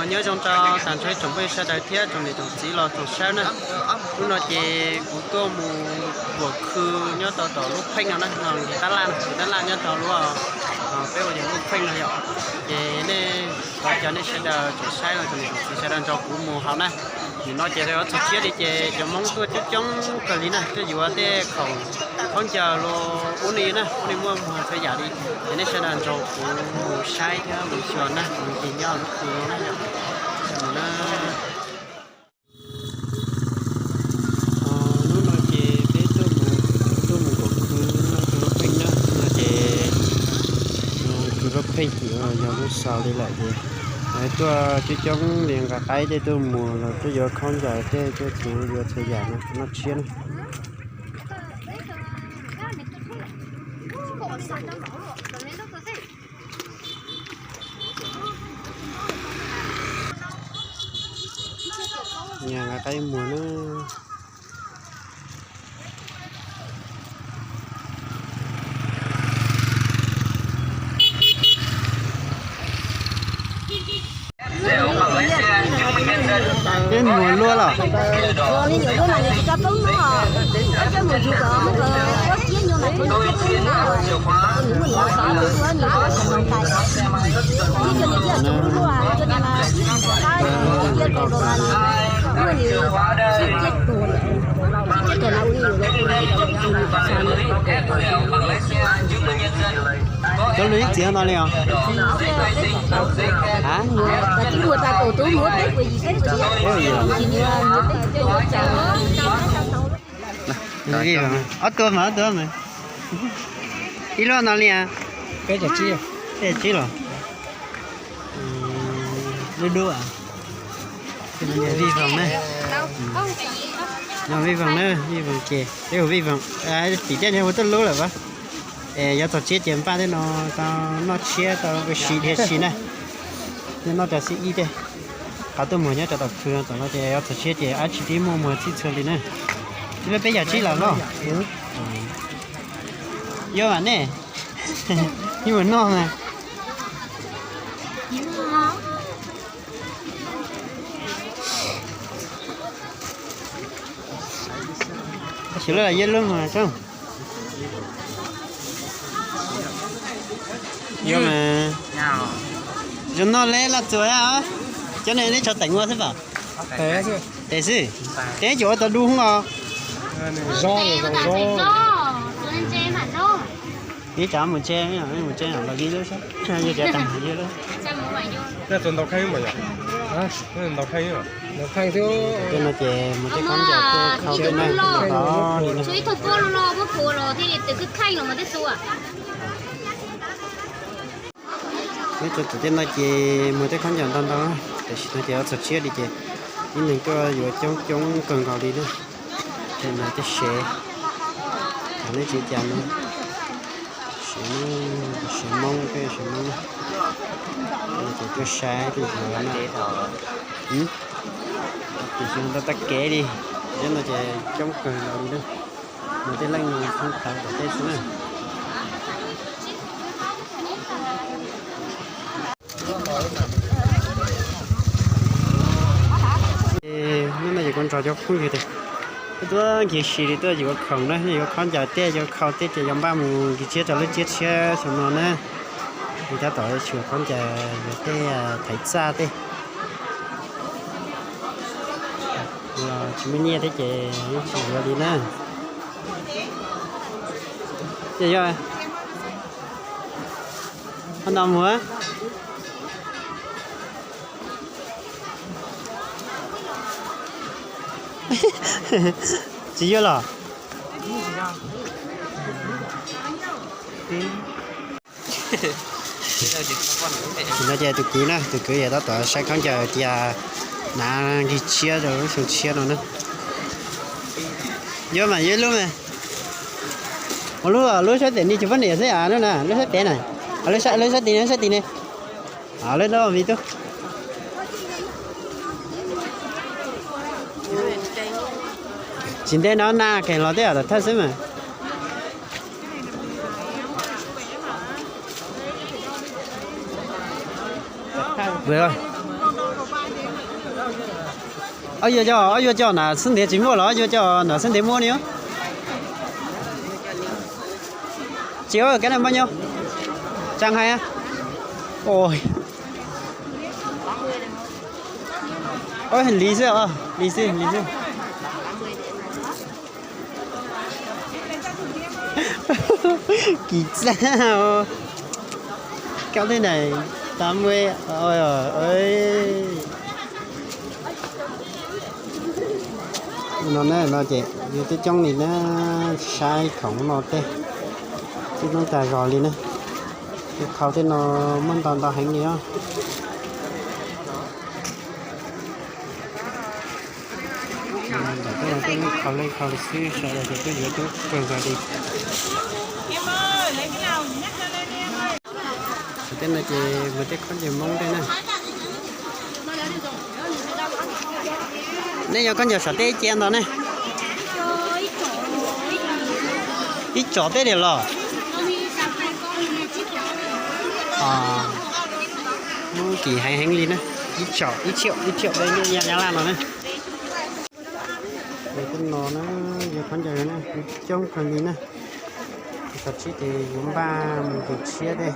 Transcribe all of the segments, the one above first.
Nyob zoo rau tag nrho ib tsoom phooj ywg sawv daws thiab tsoom niam tsoom txiv los tsoom saib na. Hnub no ces kuv tuaj mus kuam khw nyob rau tom lub pheej no na, no tab laj, tab laj nyob rau lub, peb ua yog lub pheej no yom. Ces nej, thov caw nej sawv daws tsoom saib los tsoom niam tsoom txiv sawv daws nrog kuv mus haus na. Nim no ces txog tshiab li ces cov Hmoob tuaj coob coob kawg li na, tuaj yuav tej khoom khaub ncaws los ub ni na, ub ni muaj muag txhua yam li. Ces nej sawv daws nrog kuv mus saib thiab mus xyuas na, mus ncig nyob lub khw na yom. Hnub no ces peb tuaj mus, tuaj mus kuam khw nyob rau lub pheej na, no ces khw lub pheej yog lub xaus li lawm ces tuaj coob coob li nqa qaib tej tuaj mus los tuaj yuav khaub ncaws tej tuaj txhua yuav txhua yam no noj tshiab na. Nqa qaib mus na. Peb mus luaj los? Cov lus ib txiv no li os? Ob tuaj mas, ob tuaj mas. Ib lub no li as? Peb caug tsib los? Dub dub. Vij Voos na. Vij Voos na, Vij Voos ces, Vij Voos, tim tej hu tuaj lub lawm as. Es yuav txog tshiab ces npaj tej no tau noj tshiab tau ua si dhia si na. Noj rau xib ib tej. Qhov tuaj muag nyob rau tom khw no tom no ces yuav txog tshiab ces dab tsi twb muaj muag txhij txhua li na. Ib lub peb caug tsib los los? Yuav mas nej, yeej mus noj mas. Tab sis lub los yeej lub mas tsob. Yuav mas. Zoo no li los txuas os. Cov nej neb tso teem ua xwb pom? Tes xwb. Tes xwb. Tes ces ua tau dub os. Ib tsam mus tsev, mus tsev los ib lub xwb, yog tias tag mus ib lub. Tej no ces mus tej khaub ncaws tej khau tej na, ib tug poj los muab phuav los thiaj li tus khwb kheej los mus tej xua. Nyob rau tom tej no ces muag tej khaub ncaws ntau ntau, tam sim no ces yuav txog tshiab li ces ib neeg tuaj yuav coob coob kawg nkaus li na. Ces no tej sev, thaum nej tsis cas no, sev, sev Hmoob, sev Hmoob na. Ces tuaj saib tuaj yuav na. Tam sim no tau tag kev li, nyob no ces coob kawg nkaus li na. Mus tej leej no thoob plaws tom tej xwb na. Hnub no ces kuv nrog cov phooj ywg tias tuaj ncig si li tuaj yuav khoom na, yuav khaub ncaws tej yuav khau tej ces yuav npaj mus ncig tshiab rau lub tsiab tshiab xyoo no na. Ces tab tom tshuav khaub ncaws yuav tej thaiv txaj tej. Los tsis muaj nyiaj thiab ces yeej tsis yuav li na. Ces yog qhov no mus. Tsis yuav los? Ces no ces tus kwv na, tus kwv yog tab tom saib khaub ncaws tias hnav ncig tshiab rau lub xyoo tshiab no na. Yuav mas yuav ib lub mas. Ua lub, lub sab tes ni tsis poj niam xwb a, lub na lub sab tes na. Lub sab tes ne, sab tes ne. Lub no me tub. Tsis ntev no na, kheev los tej yam tom thawj xwb mas. Ob yuav coj, ob yuav coj nram xub ntiag tsis muaj los ob yuav coj nram xub ntiag muaj ni. Tsis, cái này bao nhiêu? Trang hai á. Ôi. Ôi, hình lý xí, ờ, lý xí, lý xí. Kỳ dao. Kéo thế này, tám mươi. Ôi, ôi. No na, no ces yus twb coob li na, saib khoom no tej, twb coob tag zog li na. Tej khau tej no muaj ntau ntau heev li os. Ntawm tej no tej muaj khau leej khau li xwb, sawv daws ces twb yuav coob kawg nkaus li. Tej no ces mus tej khaub ncaws Hmoob tej na. Nej yog khaub ncaws saum teb ib ce ntau ne? Ib tsom teb li los? Muaj kim heev heev li na. Ib tsom, ib txhiab, ib txhiab peb nyob Nyab Laj no na. Tej no na, yog khaub ncaws na, coob kawg li na. Qhov txhia ces yuav npaj mus tus tshiab tej.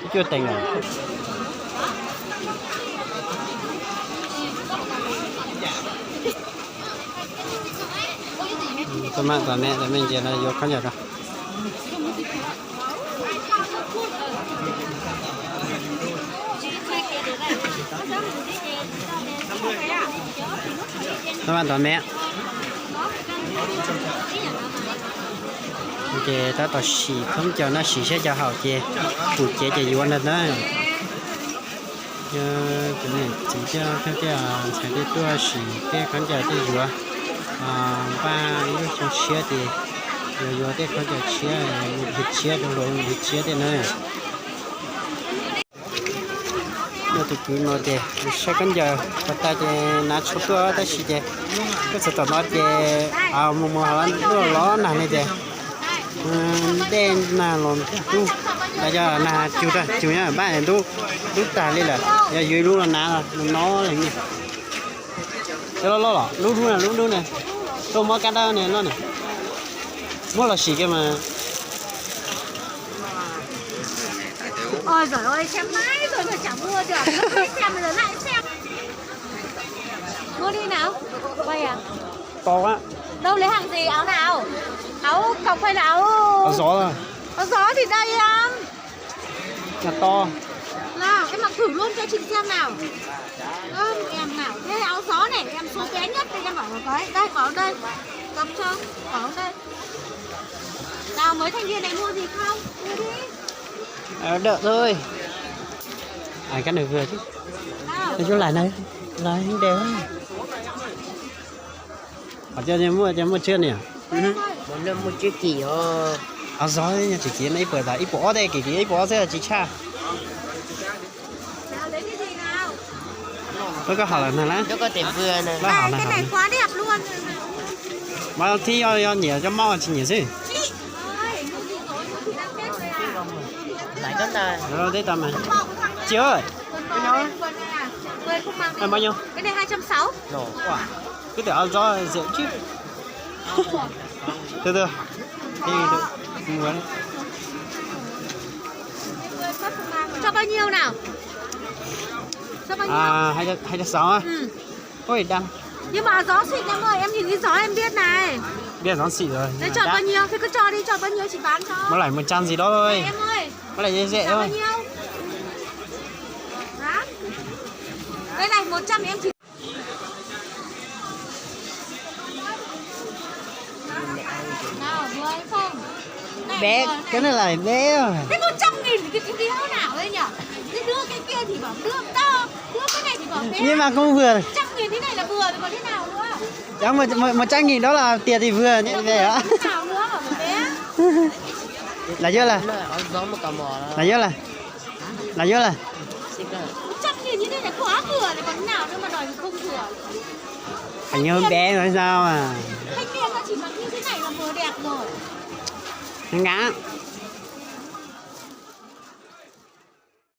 Ib cuaj teev lawm. Tab mas tom me, tom me ntsia no yuav khaub ncaws rau. Tab mas tom me. Ces tab tom sim khaub ncaws no, sim saib cov haum ces pum cev ces yuav ntag na. Yog cov niam txiv coj thiab tej ntxhais tej tuaj sim tej khaub ncaws tej yuav npaj lub xyoo tshiab ces yuav yuav tej khaub ncaws tshiab, mus hlis tshiab rau luag mus hlis tshiab tej na. Yog tus kwv no ces saib khaub ncaws pas tas ces nav tsho tuaj tab sis ces koj txog tom no ces mus mus hauv lub los nag li ces dej nag los ntub, yog nag cug tag cug nyob npab ntub, ntub tag li lawm, yog yuav ib lub los nav no no li. Cov loj loj los lub dub na, lub dub na, tuaj mob kab dawb ne loj na. Muab los sim kiag mas. Ôi giời ơi, xe máy rồi mà chẳng mua được, lắp hai xe mà giờ lại xe. Mua đi nào? Quay à? To quá. Đâu lấy hàng gì, áo nào? Áo cộc hay là áo... Áo gió à? Áo gió thì đây em. Nhà to. Nào, em mặc thử luôn cho chị xem nào. Ơ, em bảo thế áo gió này, em số bé nhất đây, em bảo là có đấy, đây, có đây. Cặp cho, có đây. Nào, mấy thanh niên này mua gì không? Mua đi. Ờ, đợi thôi. Ai cắt được vừa chứ. Nói chung là này, là hình đẹp. Họ cho mua, cho mua trước nè. Áo gió nha, chỉ kia nó ít bữa, ít bữa ót đây, kì kì ít bữa ót thế là chỉ cha. Tôi có hỏi là này lá. Tôi có thể vừa này. Lá hỏi này, cái này quá đẹp luôn. Mà thi do, do nhẹ cho máu là chỉ nhẹ xí. Lại có ta. Rồi, thế tao mà. Chị ơi. Cái này không mang. Em bao nhiêu? Cái này hai trăm sáu. Wow. Cứ tưởng áo gió rẻ chứ. Từ từ. Thì tôi muốn. Cho bao nhiêu nào? Cho bao nhiêu? À, hai trăm, hai trăm sáu á. Ừ. Ôi, đang. Nhưng mà gió xịn em ơi, em nhìn cái gió em biết này. Biết gió xịn rồi. Thế chọn bao nhiêu? Thế cứ cho đi, chọn bao nhiêu chị bán cho. Mới lại một trăm gì đó thôi. Này, em ơi. Mới lại rẻ rẻ thôi. Chọn bao nhiêu? Hả? Đây này, một trăm em chỉ Bé, cái này là bé rồi. Thế một trăm nghìn cái, cái đĩa nào đấy nhỉ? Thế đưa cái kia thì bảo đưa to, đưa cái này thì bảo bé. Nhưng mà không vừa. Trăm nghìn thế này là vừa rồi còn thế nào nữa? Đó, một, một, một trăm nghìn đó là tiền thì vừa như vậy hả? Thế nào nữa bảo bé? Là chưa là? Là chưa là? Là chưa là? Một trăm nghìn như thế này quá vừa rồi còn thế nào nữa mà đòi không vừa. Qhov nyuag npe no sao nqa.